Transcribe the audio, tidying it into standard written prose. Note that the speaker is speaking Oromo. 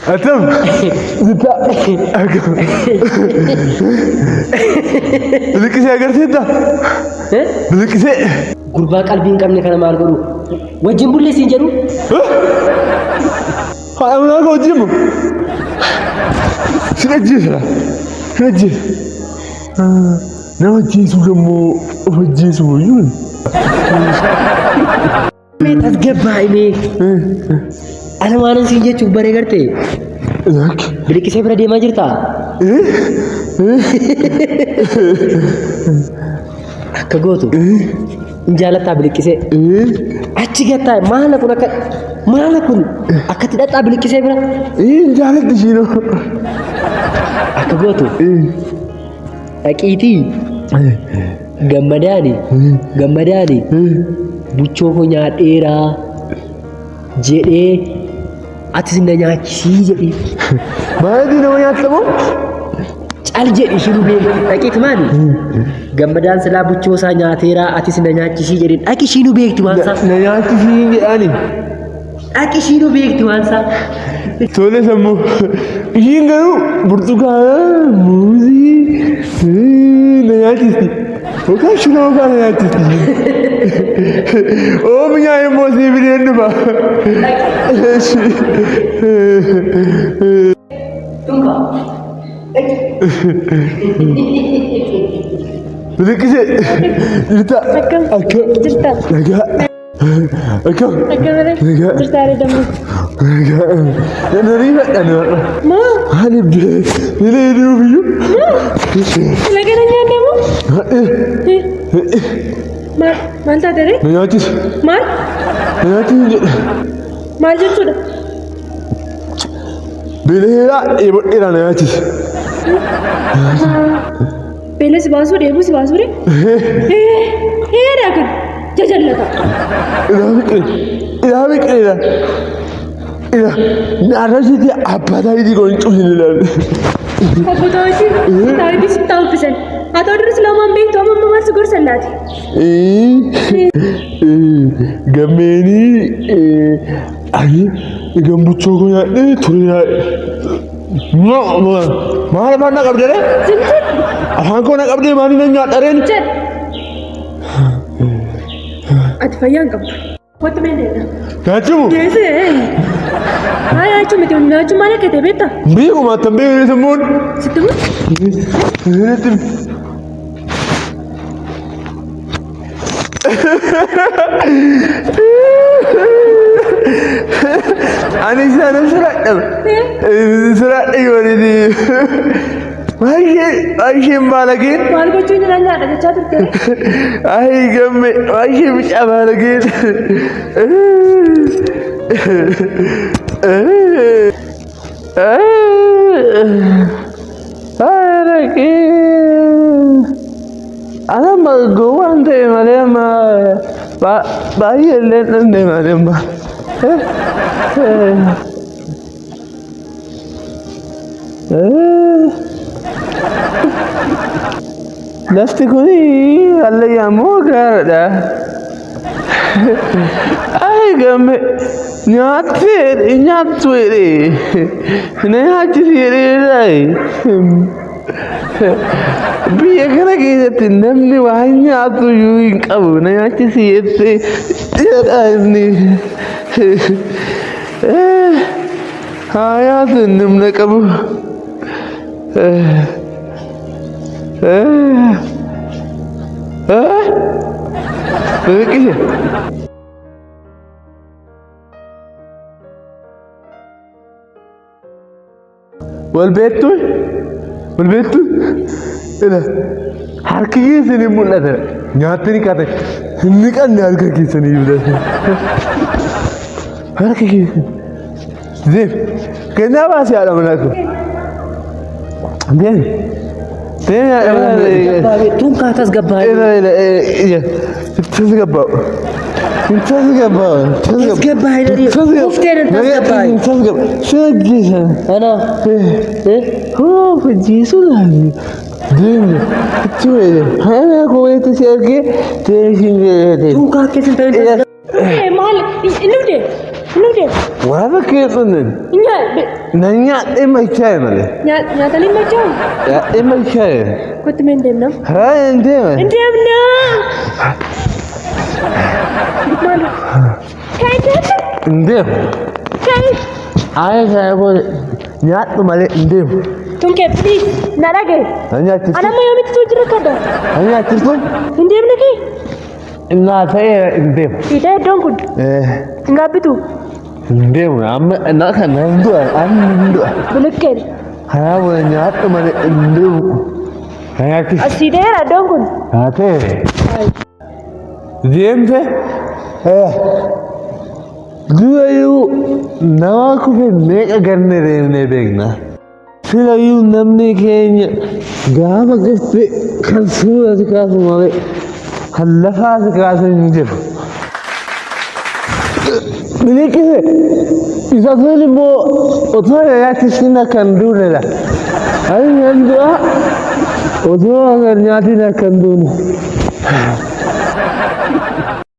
Atam. Zita. Akkam. Biliqisee agarsiista? Biliqisee. Gurbaa qalbii hin qabne kana maal godhu? Wajjin bullee siin jedhu? Haadha manaa koo wajjin moo? Sin ajjeesa. Sin ajjeesa. Nama ajjeesuu immoo of ajjeesuu wayyuu. Mee tasgabbaa'e mee. Ana waanan siin jechuuf baree gartee? Biliqisee bira deemaa jirtaa? Akka gootu. Hin jaalattaa biliqisee? Achi gattaa maala kun akka maala kun akkatti dhaqxaa biliqisee bira? Hin jaalatti ishiinoo. Akka gootu. Dhaqiitii gammadaani gammadaani buchoo koo nyaadheeraa jedhee atis na nyaachisii jedhii. Maatii nama nyaatta moo? Cal jedhi isheen beekti dhaqiit maali? Gammadaan silaa buchoo isaa nyaateeraa atis na nyaachisii jedheen dhaqi ishiinuu beekti waan isaa. Na nyaachisii jedhaani. Dhaqi ishiinuu beekti waan isaa. Tole sammuu. Ishiin garuu burtukaana, muuzii na nyaachisti. Yookaan shiroo fa'aa na nyaachisti. Oomishaa immoo sii fideen dhufa. Biliqisee jirta. Akkam? Akkam. Jirta. Nagaa. Akkam. Akkam malee? Nagaa. Jirta yaada damma. Nagaa. Nariifadha nama. Maa? Maaliif bilee deemuuf iyyuu? Sila kana nyaatamu? Maal? Maal taate ree? Na nyaachisi. Maal? Na nyaachisi jedhe. Maal jechuudha? Bileera dheebodheera na nyaachisi. Beela si baasuu dheebuu si baasuu ree? Heedaa kun jajallata. Ilaa biqile. Ilaa biqileera. Ilaa naarrasitti abbaa taayitii koo hin cufin ilaali. Obbo Taayitii Taayitii sitti haa Haa ta'u duris lamaan beektu amma amma maal si gorsan laati? Gammeenii ani egan buchoo koo nyaadhee ture maal afaan na qabdee? Afaan koo na qabdee maaliin na nyaadhareen? Jedh. Ati fayyaa hin qabdu. Kottu mee deemna. Nyaachumu? Geessee. Haa nyaachuu miti nyaachuu maal akka ta'e beektaa? Beeku maattan beeku sammuun. Sitti himuu? Ani sana sodaadha. Sodaadha yooniti. Baay'ee baalageen. Maal gochuu hin jiraan nyaadha jechaa turte. Ay gamme baay'ee bicaa baalageen. Ana gowwaan ta'e malee amma baay'ee illee dhandhe malee amma. Lafti kun hallayyaa moo gaaradha? Ay gamme nyaattee nyaattu jedhee na nyaachisi jedhee biyya kana keessatti namni waan nyaatu iyyuu hin qabu na nyaachisi jettee jedha inni. Haa nyaatu inni humna qabu. Biliqisee. Wal beektu? Wal beektu? Ila harki keessan hin mul'ata. Nyaattani kaate hin niqanne harka keessanii mul'ata. Harki keessan. Deem. Kennaa baasii haadha manaa koo. Deem. Deem haadha manaa koo. Tunkaa tasgabbaa'e. Ila ila ila. Tasgabbaa'u. Hin tasgabbaa'u. Tasgabbaa'i jedhi. Uffteen hin tasgabbaa'i. Hin tasgabbaa'u. Si ajjeesan. Ana. Hoo hojii laali. Deemne. Itti weele. Haala koo walitti si argee deemsiin jedhee. Duukaa keessa hin ta'in. Maal inni dhufde? Inni dhufde? Waa bakkee qunnen. Na nyaadhee machaa'e malee. Nyaatanii machaa'u? Nyaadhee machaa'e. Kottu mee hin deemna. Karaa hin deema. Hin deemna. Maal? Ka'i deemna. Hin deemu. Ka'i. Ayi kana booda nyaadhu malee hin deemu. Tunkee please na dhagaye. Na nyaachistu. Ana amma yoomitti soo jira kadda? Na nyaachistu. Hin deemne kee? Naa ta'eera hin deemu. Fiixee iddoon kun hin gaabbitu. Hin deemu amma na kana hin du'a amma hin du'a. Bilikkeen. Karaa booda nyaadhu malee hin deemu. Na nyaachistu. As fiixeera iddoon kun. Naa ta'e. Deemte. Durayyuu nama kufe meeqa ganne deemnee beekna. Filayyuu namni keenya gaafa gaffe kan suura si kaasu malee kan lafaa si kaasu hin jiru. Biliqqise isa sun immoo otoo na nyaachisina kan duunedha. Ani nan du'a otoo na nyaatin akka hin duune.